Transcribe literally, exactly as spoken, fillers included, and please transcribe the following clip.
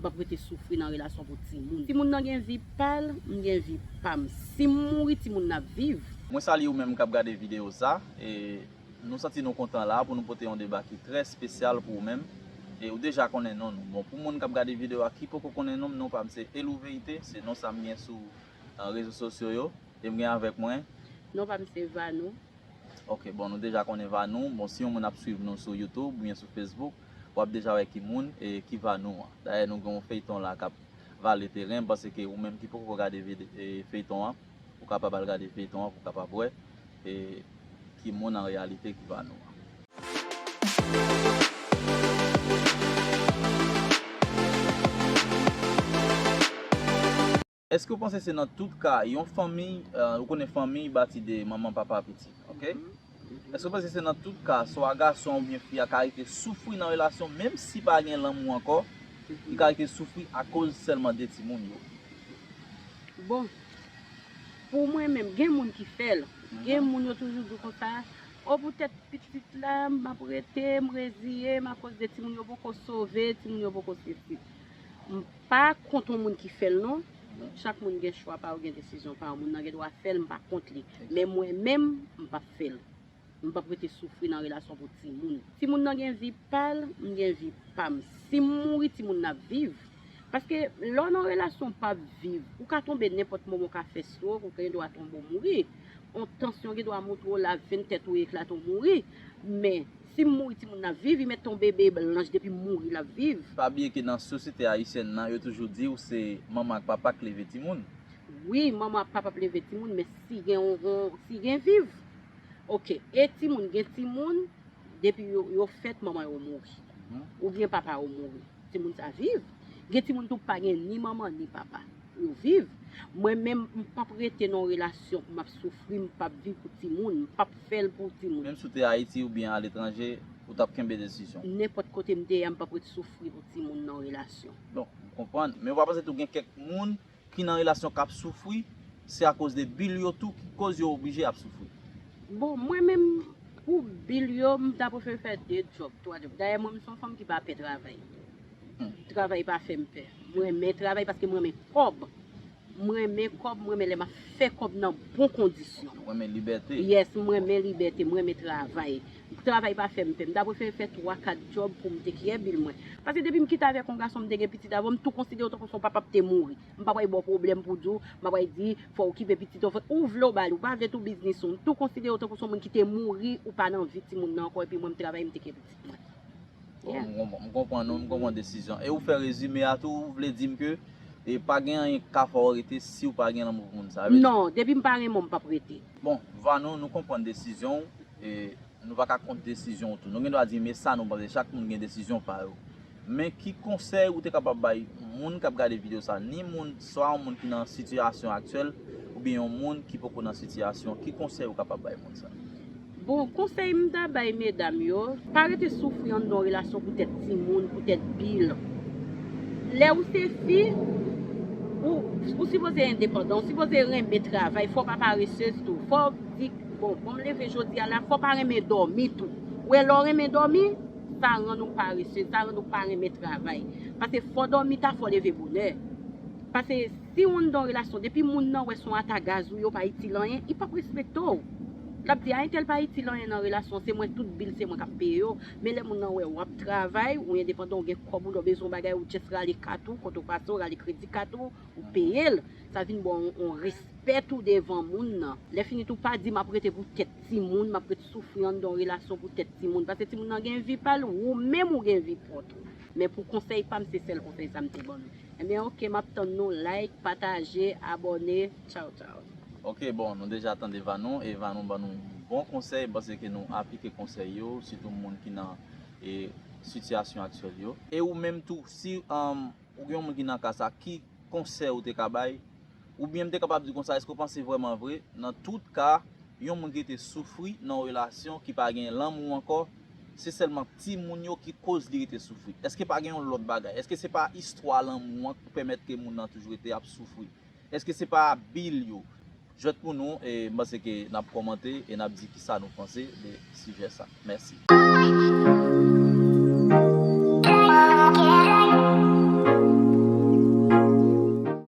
P ap rete soufri nan relasyon pou timoun. Timoun nan gen vi pa l, m gen vi pa m. Si m mouri, timoun nan ap viv. Mwen salye ou menm k ap gade videyo sa. E nou santi nou kontan la pou nou pote yon deba ki trè espesyal pou ou menm. E ou deja konnen non nou. Bon, pou moun k ap gade videyo a ki poko konnen non m, non pa m se Elou Verite, se non sa m gen sou, uh, rezo sosyo yo. E m gen avèk mwen. Non pa m se Vanou. Ok, bon, nou deja konnen Vanou. Bon, si yon moun ap swiv nou sou YouTube oubyen sou Facebook, w ap deja wè ki moun e ki Vanou an. Dayè, nou gen yon feyton la k ap vale teren, m panse ke ou menm ki poko gade vide-, e, feyton an, ou kapab al gade feyton an pou w kapab wè e ki moun an reyalite ki Vanou an. Èske w panse se nan tout ka yon fanmi, eh, ou konnen fanmi bati de manman, papa, pitit, ok? Èske w panse se nan tout ka, swa gason oubyen fi a ka rete soufri nan relasyon, menm si pa gen lanmou ankò, li ka rete soufri akoz sèlman de timoun yo? Bon, pou mwen menm, gen moun ki fè l. Gen moun yo toujou di w konsa, o poutèt pitit la, m ap rete, m reziye m akoz de timoun yo poko sove, timoun yo poko sesi. M pa kont yon moun ki fè l non. Chak moun gen chwa pa yo, gen desizyon pa yo. Moun nan gen dwa fè l, m pa kont li. Men mwen menm, m p ap fè l. M p ap rete soufri nan relasyon pou timoun. Timoun nan gen vi pa l, m gen vi pa m. Si m mouri, timoun nan ap viv. Paske lè w nan relasyon, w p ap viv. Ou ka tonbe nenpòt moman, w ka fè strok, ou gen dwa tonbe, w mouri. On tansyon gen dwa monte w la, venn tèt ou eklate, w mouri. Men si m mouri, timoun nan ap viv. Li mèt te yon bebe blanch, depi m mouri, l ap viv. Pa bliye ke nan sosyete ayisyèn nan, yo toujou di w se manman ak papa k leve timoun. Wi, manman ak papa ap leve timoun, men si gen yon, yon, si gen viv, ok. E timoun, gen timoun, depi yo, yo fèt, manman yo mouri. Oubyen papa yo mouri. Timoun sa viv. Gen timoun tou pa gen ni manman, ni papa. Yo viv. Mwen menm, m p ap rete nan yon relasyon pou m ap soufri, m p ap viv pou timoun, m p ap fè l pou timoun. Menm si w te Ayiti oubyen aletranje, ou t ap kenbe desizyon w? Nenpòt kote m te ye a, m p ap ret soufri pou timoun nan yon relasyon. Bon, m konprann. Men ou pa panse tou gen kèk moun ki nan relasyon k ap soufri, se akoz de bil yo tou ki koz yo oblije ap soufri? Bon, mwen menm, pou bil yo, m ta prefere fè de djòb, twa djòb. Dayè, mwen, m se yon fanm ki pa pè travay. Travay pa fè m pè. Mwen renmen travay paske mwen renmen kòb. Mwen renmen kòb, mwen renmen lè m ap fè kòb nan bon kondisyon. Ou renmen libète? Yes, mwen renmen libète, mwen renmen travay. Travay pa fè m pè. M ta prefere fè twa, kat djòb pou m te kiyè bil mwen. Paske depi m kite avèk yon gason, m te gen pitit avè w, m tou konsidere w tankou se yon papa m te mouri. M pa pral ba w pwoblèm pou di w, m pa pral di, fò w okipe pitit ou, fò ou vle w ba li, ou pa vle tou biznis ou. M tou konsidere w tankou se yon moun ki te mouri, ou pa nan vi timoun nan ankò, epi mwen m travay, m te kiyè pitit mwen. Bon, m konprann, m konprann nou, m konprann desizyon. E ou fè rezime a tou, ou vle di m ke, e pa gen anyen k ka fè w rete si w pa gen lanmou pou moun sa, vle di? Non, depi m pa renmen w, m p ap rete. Bon, Vanou, nou konprann desizyon w, e nou pa ka kont desizyon w tou. Nou gen dwa di, men sa nou panse, chak moun gen desizyon pa yo. Men ki konsèy ou te kapab bay moun k ap gade videyo sa, ni moun, swa yon moun ki nan sitiyasyon aktyèl, oubyen yon moun ki poko nan sitiyasyon, ki konsèy ou kapab bay moun sa? Bon, konsèy m ta bay medam yo, pa rete soufri anndan yon relasyon poutèt timoun, poutèt bil. Lè ou se fi, ou, ou sipoze endepandan, ou sipoze renmen travay, fò w pa paresez tou. Fò w di, bon, bon, m leve jodi a la, fò w pa renmen dòmi tou. Ou wè lè w renmen dòmi, sa rann ou paresez, sa rann ou pa renmen travay. Paske fò w dòmi ta, fò w leve bonè. Paske si w anndan yon relasyon, depi moun nan wè se yon ata gaz ou ye, w pa itil anyen, li p ap respekte w. L ap di, a, entèl pa itil anyen nan relasyon, se mwen tout bil, se mwen k ap peye yo. Men lè moun nan wè w ap travay, ou endepandan, ou gen kòb ou, lè w bezwen yon bagay, ou just rale kat ou, kote w pase, w rale kredi kat ou, ou peye l. Sa vin ba w yon, yon respè tou devan moun nan. Lè fini tou, pa di, m ap rete pou tèt timoun, m ap ret soufri anndan yon relasyon pou tèt timoun. Paske timoun nan gen vi pa l, ou menm ou gen vi pa w tou. Men pou konsèy pa m, se sèl konsèy sa m te ban nou. Ebyen, ok, m ap tann nou, like, pataje, abòne. Tchaw, tchaw. Ok, bon, nou deja tande Vanou, e Vanou ban nou bon konsèy, m panse ke nou aplike konsèy yo, sitou moun ki nan, e, sitiyasyon aktyèl yo. E ou menm tou, si, um, ou gen yon moun ki nan ka sa, ki konsèy ou te ka bay? Oubyen m te kapab di konsa, èske w panse vrèman vre, nan tout ka, yon moun ki rete soufri nan yon relasyon ki pa gen lanmou ankò, se sèlman timoun yo ki koz li rete soufri? Èske pa gen yon lòt bagay? Èske se pa istwa lanmou an ki pèmèt ke moun nan toujou rete ap soufri? Èske se pa bil yo? Jwèt pou nou, e m panse ke n ap kòmante e n ap di kisa nou panse de sijè sa. Mèsi.